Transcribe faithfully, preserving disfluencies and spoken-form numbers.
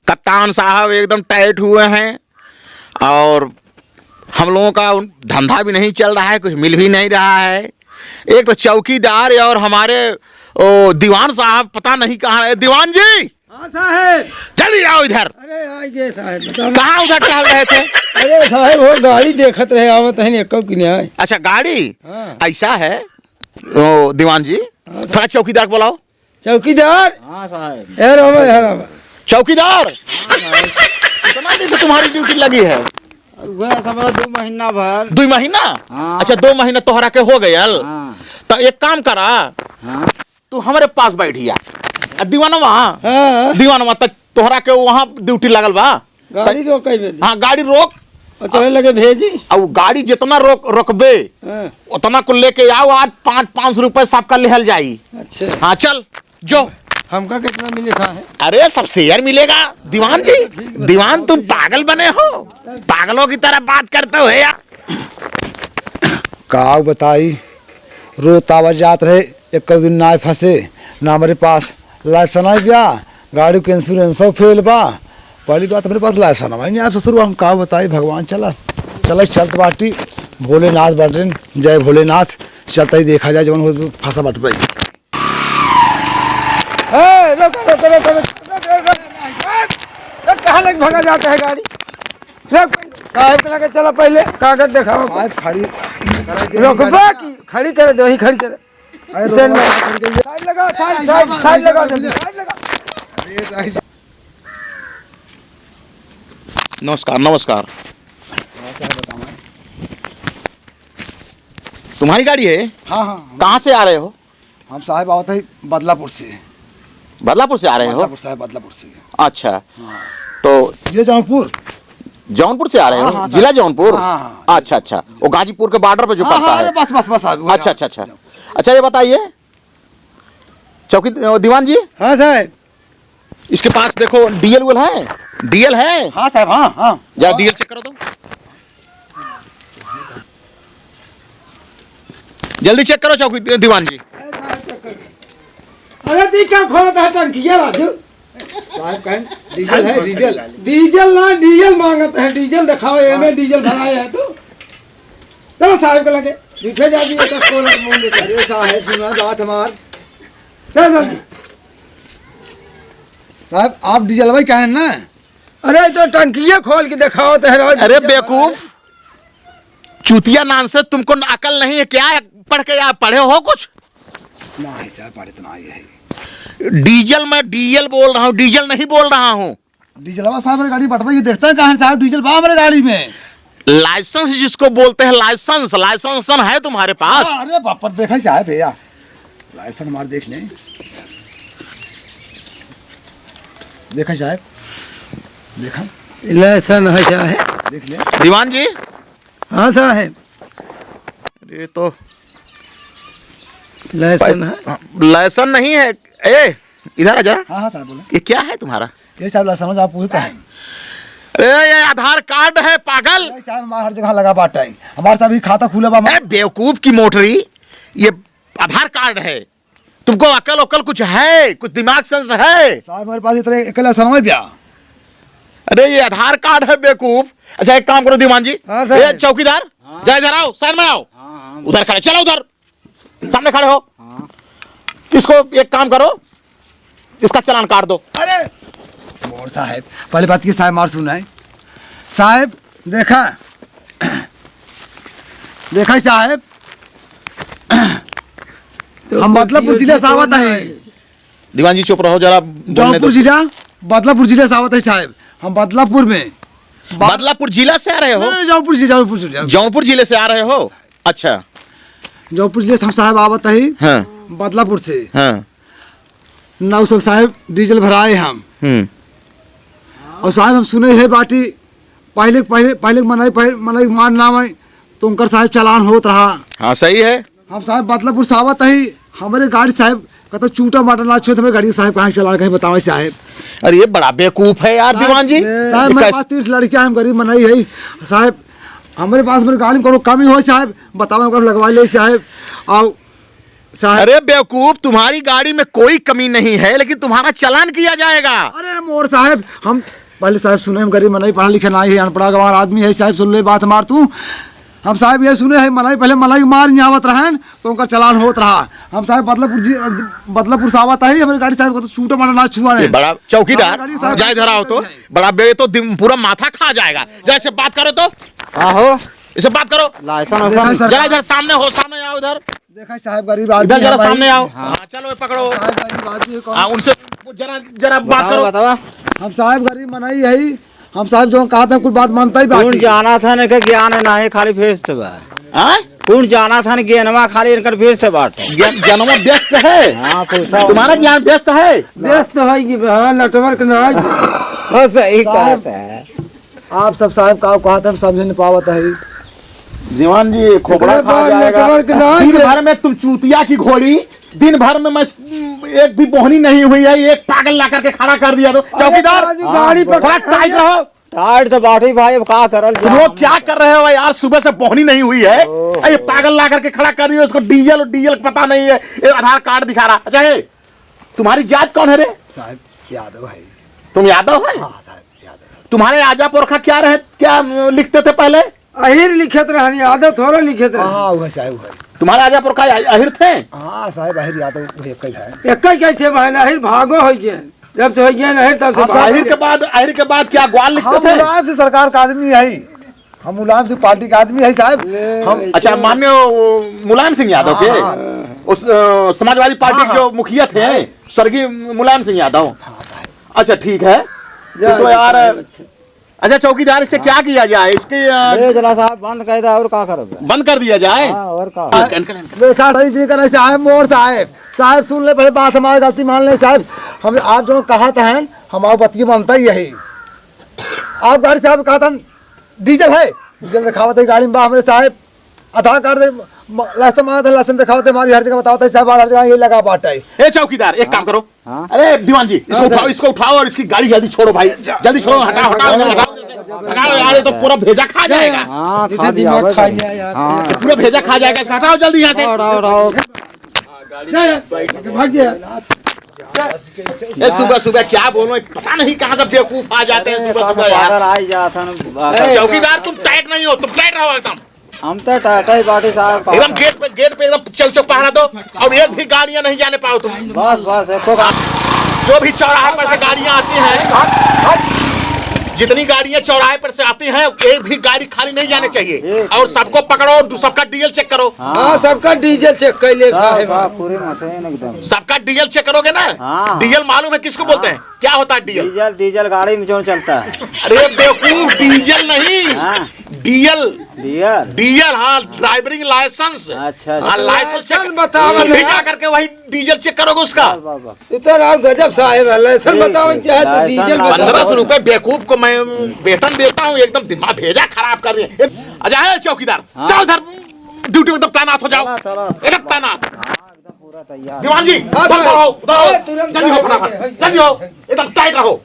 कप्तान साहब एकदम टाइट हुए हैं और हम लोगों का उन-, धंधा भी नहीं चल रहा है, कुछ मिल भी नहीं रहा है। एक तो चौकीदार और हमारे, ओ, दीवान साहब पता नहीं कहाँ है। दीवान जी, हाँ साहेब। जल्दी आओ इधर। अरे, आ गए साहेब, बताओ। कहाँ उधर टहल रहे थे? अरे साहेब, वो गाड़ी देखत रहे, आवत है नहीं, कब की नहीं आए। अच्छा, गाड़ी? हाँ। ऐसा है, ओ, दीवान जी, हाँ साहेब। थोड़ा चौकीदार को बुलाओ। चौकीदार? हाँ साहेब। ए, रहो, ए, रहो। चौकीदार! हाँ साहेब। कितना दिन से तुम्हारी ड्यूटी लगी है? वह समझ लो, दो महीना भर। दो महीना? हाँ। अच्छा, दो महीना तोहरा के हो गयल? हाँ। तो एक काम करा, हाँ। तू हमरे पास बैठिया। आ दीवानवा, हाँ। दीवानवा, त तोहरा के वहाँ ड्यूटी लागल बा। गाड़ी त-, रोकै में दे। हाँ, गाड़ी रोक। और तोहरे लगे भेजी। अब गाड़ी जितना रोक, रोकबे, हाँ। उतना को लेके आओ, आज पाँच, पाँच सौ रुपये सबका लेहल जाई। अच्छा। हाँ, चल, जो। हमका कितना मिले साहेब? अरे, सब शेयर मिलेगा, दीवान जी। ठीक बा, दीवान, तुम पागल बने हो, पागलों की तरह बात करते हो यार। का बताई, रोज तावर जात रहे, एको दिन नाय फंसे, ना हमरे पास लाइसेंस आय बा, गाड़ी के इंश्योरेंसो फेल बा। पहली बात, हमरे पास लाइसेंस आय नहीं, यार ससुर, हम का बताई भगवान, चला, चला, चलत बाटी, भोलेनाथ बाटिन, जय भोलेनाथ, चलता ही देखा जाए, जवन हो फंसा बाटबे। ए, रोक, रोक, रोक, रोक। ए, कहाँ लग भागा जाता है गाड़ी? रोक, साहेब के लगे चला पहले, कागज दिखाओ। साहेब खड़ी करा दे रोकबा गाड़ी। की खड़ी करे दे, वहीं खड़ी करे। अरे, स्टैंड में। रोकबा, खड़ी करिए। साइड लगा, साइड, अरे, साइड, अरे, साइड लगा, अरे, जल्दी, साइड लगा। अरे, अरे। नमस्कार, नमस्कार। हाँ, साहब, बताओ। तुम्हारी गाड़ी है? हाँ, हाँ, हाँ। कहाँ से आ रहे हो? हम, साहब, आवत है बदलापुर से। बदलापुर से आ रहे हो? बदलापुर, साहब, बदलापुर से। अच्छा। हाँ। तो ये जौनपुर। जौनपुर से आ रहे हो? हाँ, हाँ, जिला साहब। जौनपुर? हाँ, हाँ, हाँ। अच्छा, अच्छा। वो गाजीपुर के बॉर्डर पे जो हाँ, पड़ता हाँ, है। अरे, बस, बस, बस, साहब, वही अच्छा, आप अच्छा, अच्छा। अच्छा, ये बताइए, चौकी, अ, दीवान जी? हाँ, साहब। इसके पास देखो, डीएल उएल है? डीएल है? हाँ, साहब, हाँ, हाँ। जा, डीएल चेक करो तो। जल्दी चेक करो चौकी, दीवान जी। अरे, ती का खोलत है टंकिया, राजू? साहब, कहें, डीजल है, डीजल। डीजल ना, डीजल मांगत है, डीजल दिखाओ, ये में डीजल भराए है तो। चलो साहब के लगे, झूठे जा दिए तो खोल के मुंह लेके। अरे साहब, सुना बात हमार। चल, चल। साहब, आप डीजल भाई कहें ना? अरे, तो टंकिया खोल के दिखाओ तो है, अरे डीजल बेवकूफ, भराए। चूतिया नाम से तुमको अकल नहीं है क्या? पढ़ के आप पढ़े हो कुछ? नहीं सर, पढ़े तो नहीं है। डीजल, मैं डीएल बोल रहा हूँ, डीजल नहीं बोल रहा हूँ। डीजलवा साहब, मेरे गाड़ी बटवा, ये देखता है कहाँ साहब, डीजल बा हमारे गाड़ी में। लाइसेंस जिसको बोलते हैं, लाइसेंस, लाइसेंस है तुम्हारे पास? हाँ, अरे बाप रे, देखा साहब भैया, लाइसेंस हमारे देख लें, देखा साहब, देखा, लाइसेंस है साहब। देख लें। दीवान जी, हाँ साहब। अरे तो लाइसेंस है? हाँ, लाइसेंस नहीं है। ए, इधर आ जरा। हाँ, हाँ साहब, बोलो। ये क्या है तुम्हारा? ये साहब लाइसेंस आप पूछता है। अरे, ये आधार कार्ड है, पागल। नहीं साहब, हमारा हर जगह लगा बाटा है। हमारे साहब ही खाता खुला बा। ए, बेवकूफ की मोटरी, ये आधार कार्ड है। तुमको अकल उकल कुछ है? कुछ दिमाग सेंस है? साहब, हमारे पास इतने एक लाइसेंस है भैया। अरे, ये आधार कार्ड है, बेवकूफ। अच्छा, एक काम करो दीवान जी। हाँ, सर। ए, चौकीदार, हाँ। जा इधर आओ, साइड में आओ। हाँ, हाँ। उधर खड़े, चलो उधर, सामने खड़े हो। हाँ। इसको एक काम करो, इसका चालान काट दो। अरे, और साहब, पहली बात की साहब, मार सुना है। साहब, देखा, देखा साहब, तो हम कुछ बदलापुर जिला से आवत है। दीवान जी, चुप रहो जरा, बोलने दो। जौनपुर जिला, बदलापुर जिला से आवत है साहब। हम बदलापुर में। बदलापुर जिला से आ रहे हो? नहीं, नहीं, जौनपुर जिला, जौनपुर जिला। जौनपुर जिले से आ रहे हो? अच्छा। जौनपुर जिले से हम साहब आवत है। हाँ। बदलापुर से। हाँ। नौ सौ साहब डीजल भराए हम। हम्म। और साहब हम सुने हैं बाटी, पहले, पहले, पहले मनई, पहले मनई मान ना आए, तो उनकर साहब चालान होत रहा। हाँ, सही है। हम साहब बदलापुर से आवत ही, हमरे गाड़ी साहब कतो चूटा माटा ना छुए, हमरे गाड़ी साहब कहाँ चला कहीं बतावे साहब। अरे ये बड़ा बेवकूफ है यार साहब, दीवान जी। साहब, ये मेरे कैस- पास तीस लड़कियाँ हैं, हम गरीब मनई है साहब, हमरे पास मेरे गाड़ी में कोनो कमी हो साहब, बतावे ओकर लगवा ले साहब। और साहब। अरे बेवकूफ, तुम्हारी गाड़ी में कोई कमी नहीं है, लेकिन तुम्हारा चालान किया जाएगा। अरे मोर साहब, हम पहले साहब सुने, हम गरीब मनई, पढ़ा लिखा नाहीं है, अनपढ़ा गंवार आदमी है साहब, सुन ले बात हमार तू। हम साहब ये सुने है, मनई पहले मनई मार यहाँ आवत रहन, तो उनका चालान होत रहा। हम साहब बदलापुर जी, बदलापुर से आवत है, हमारी गाड़ी साहब को तो छूटा मारा ना छुआ ये नहीं। बड़ा चौकीदार, हमारी गाड़ी साहब जा इधर आओ तो, बड़ा बे तो दिन पूरा माथा खा जाएगा। जरा इसे बात करो तो। हाँ हो। इसे बात करो। लाइसेंस वाइसेंस। जरा इधर सामने हो, सामने आओ इधर। देखा साहब गरीब आदमी इधर जरा है भाई। सामने आओ। हाँ। हाँ, चलो ये पकड़ो। साहब गरीब आदमी है, कौन हाँ, उनसे जरा, जरा बात बतावा, करो। बतावा। हम साहब गरीब मनई है, हम साहब जो कहत हैं कुल बात मानता ही बात कौन है। जानत है इनके ज्ञान है, ना है, खाली भेजत बा। हाँ? कौन जानत है ज्ञानवा, खाली इनकर भेजत बाटे। ज्ञान, ज्ञानवा व्यस्त है। हाँ, पूछा। तुम्हारा ज्ञान व्यस्त है। व्यस्त है कि बा, नेटवर्क ना है। हाँ, सही साहब, कहत है। आप सब साहब का कहत है, हम समझ नहीं पावत है। दीवान जी, खोपड़ा एकरे खा बाद जाएगा। नेटवर्क ना है। दिन भर में तुम चूतिया की घोड़ी, दिन भर में मैं एक भी बोहनी नहीं हुई है, एक पागल ला करके खड़ा कर दिया तो। अरे चौकीदार, राजू, गाड़ी हाँ, पर थोड़ा टाइट रहो। टाइट तो बाटी भाई, अब का करल तुम जाए? लोग क्या कर रहे हो यार? सुबह से बोहनी नहीं हुई है। ओहो। ये पागल ला करके खड़ा कर दिया, उसको डीएल और डीएल पता नहीं है, ये आधार कार्ड दिखा रहा। अच्छा, ये तुम्हारी जात कौन है रे? साहब, यादव है। तुम यादव है? हाँ साहब, यादव है। तुम्हारे आजा पुरखा क्या रहे, क्या लिखते थे पहले? अहिर लिखत रहन, यादव थोड़ा लिखत रहन। हाँ, वह साहब, वह। तुम्हारे आजा पुरखा अहि-, अहिर थे? हाँ साहब, अहिर यादव वही एक ही है। एक ही कैसे बहन, अहिर भागो हो गए। जब से हो गए अहिर, तब से हम भागो। अहिर के बाद, अहिर के बाद क्या ग्वाल लिखते हम थे? मुलायम से सरकार का आदमी है। हम मुलायम से पार्टी का आदमी है साहब। ले, हम अच्छा, माननीय वो मुलायम सिंह यादव हाँ, के? हाँ। उस, अ, समाजवादी पार्टी हाँ, के जो हाँ। मुखिया थे, हाँ। स्वर्गीय मुलायम सिंह यादव। हाँ, साहब। अच्छा, ठीक है। जा, तो, तो जा, यार, साहब, अच्छा। अच्छा चौकीदार, इससे हाँ। क्या किया जाए? इसके, अ, ले चला साहब, बंद कर दे, और का करबे? बंद कर दिया जाए? हाँ, और का? हाँ, इनका, इनका। देखा सही से करे साहब, मोर साहब, साहब सुन ले पहले बात, हमारी गलती मान ले साहब। हम आप जो कहत हैं, हमारा बतिया बनता ही यही। आप गाड़ी साहब कहत हैं, डीजल है, डीजल दिखावत है गाड़ी में बा हमरे साहब, आधार कार्ड दे, म-, लाइसेंस मांगत है, लाइसेंस दिखावत है, हमारी हर जगह बतावत है साहब, हर जगह ये लगा बाटे। ए चौकीदार, एक काम करो, हाँ। अरे दीवान जी, इसको हाँ, उठाओ, सर। इसको उठाओ और इसकी गाड़ी जल्दी छोड़ो भाई, जल्दी छोड़ो, हटाओ, हटाओ, हटाओ, हटाओ, हटाओ यार, ये तो पूरा भेजा खा जाएगा। हाँ, खा दिया, दिमाग खा गया यार। हाँ। ये पूरा भेजा खा जाएगा, इसको हटाओ जल्दी यहाँ से। हटाओ, हटाओ। जा, जा, भाग जा। ए, सुबह सुबह क्या बोलो, पता नहीं कहाँ से बेवकूफ आ जाते हैं सुबह सुबह यार। आ ही जाता ना। चौकीदार तुम टाइट नहीं हो, तुम टाइट रहो एकदम। हम तो टाटा ही बाटी साहब। एकदम गेट पे, गेट पे एकदम चौक चौक पहरा दो और एक भी गाड़ियां नहीं जाने पाओ तुम। बस, बस, एको का- जो भी चौराहे पर से गाड़ियां आती हैं, जितनी गाड़ियां चौराहे पर से आती हैं, एक भी गाड़ी खाली नहीं जाने चाहिए। एक और सबको पकड़ो, सबका डीजल चेक करो। हाँ, सबका डीजल चेक कर ले साहब, साहब। साहब, पूरी मशीन एकदम। सबका डीजल चेक करोगे ना? हाँ। डीजल मालूम है किसको बोलते हैं? क्या होता है डीजल? डीजल, डीजल गाड़ी में जो चलता है। अरे बेवकूफ, डीजल नहीं। हाँ। डीएल। डीएल? डीएल, हाँ, ड्राइविंग लाइसेंस। अच्छा, हाँ, अच्छा। लाइसेंस चेक। लाइसेंस बताओ तुम भी ना। जा करके वही डीजल चेक करोगे उसका। बस, बस, बस। इतना गजब साहेब है, लाइसेंस ठीक, बताओ, ठीक, चाहे तो लाइसेंस डीजल ना बताओ। पन्द्रह सौ रुपए बेवकूफ को मैं वेतन देता हूँ, एकदम दिमाग भेजा खराब कर रही है। अच्छा है चौकीदार, हाँ। जाओ इधर, ड्यूटी में एकदम तैनात हो जाओ। चला, चला। एकदम तैनात। हाँ, एकदम पूरा तैयार। दीवान जी, हाँ, उधर सर। आओ, उधर आओ। हाँ, तुरंत जल्दी हो, जाओ, फटाफट। जल्दी हो, एकदम टाइट रहो।